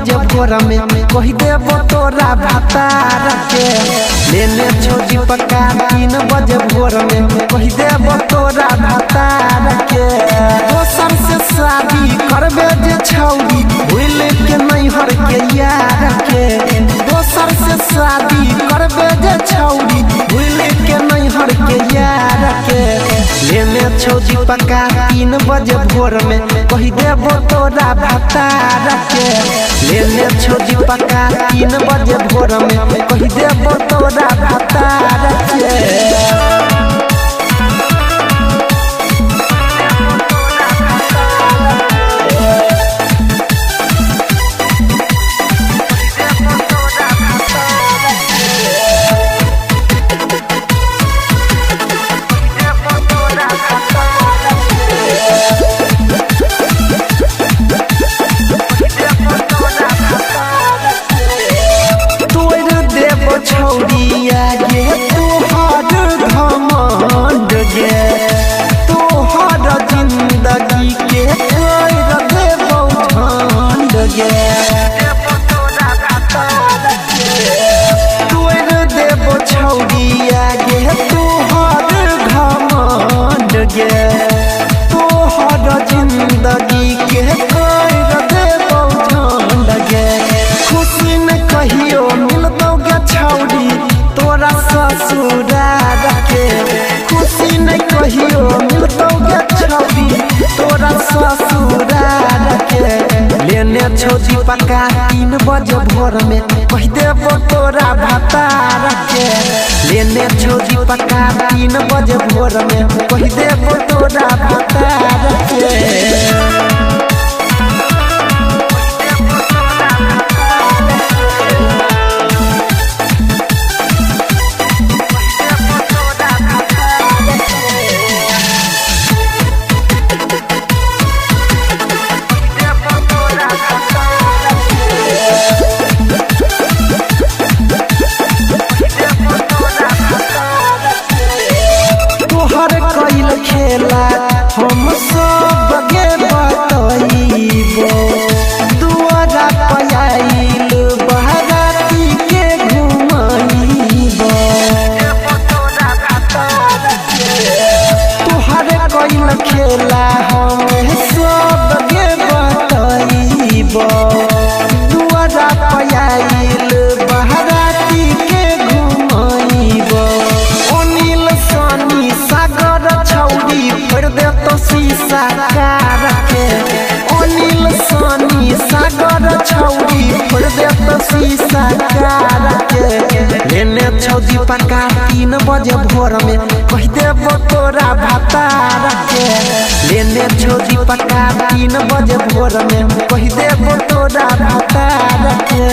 बजे भोर में कह देबो तोरा भातार के। लेने छौ दीपका 3 बजे भोर में कह देबो तोरा भातार के। दोसर से शादी करबे जे छौरी भूल के नैहर के यार के। दोसर से शादी करबे जे छौरी भूल के नैहर के यार के। लेने छौ दीपका 3 बजे भोर में कह देबो तोरा भातार के। लेने छौ दीपका 3 बजे भोर में कह देबो तोरा भातार के। छौरिया गे तोहर घमंड गे, तोहर जिंदगी के कर देबौ ठंड गे। तोड़ देबौ छौरिया गे तोहर घमंड गे, तोहर जिंदगी के कर देबौ ठंड गे। खुशी न कहियो मिलतौ गे छौरी तोरा ससुरार के। खुशी न कहियो मिलतौ गे छौरी तोरा ससुरार के। लेने छौ दीपका 3 बजे भोर में कह देबो तोरा भातार के। लेने छौ दीपका 3 बजे भोर में कह देबो तोरा भातार के। तोहर कैल खेला हम सब गे बतैबो, दुआरा पयाइल बहराती के घुमैबो। तोहर कैल खेला हम सब गे बतैबो, दुआरा पयाइल बहराती के घुमैबो। अनिल सनी सागर छौरी फोड़ देतो शीशा कार के। अनिल सनी सागर छौरी फोड़ देतो शीशा कार के। लेने छौ दीपका 3 बजे भोर में कह देबो तोरा भातार के। लेने छौ दीपका 3 बजे भोर में कह देबो तोरा भातार के।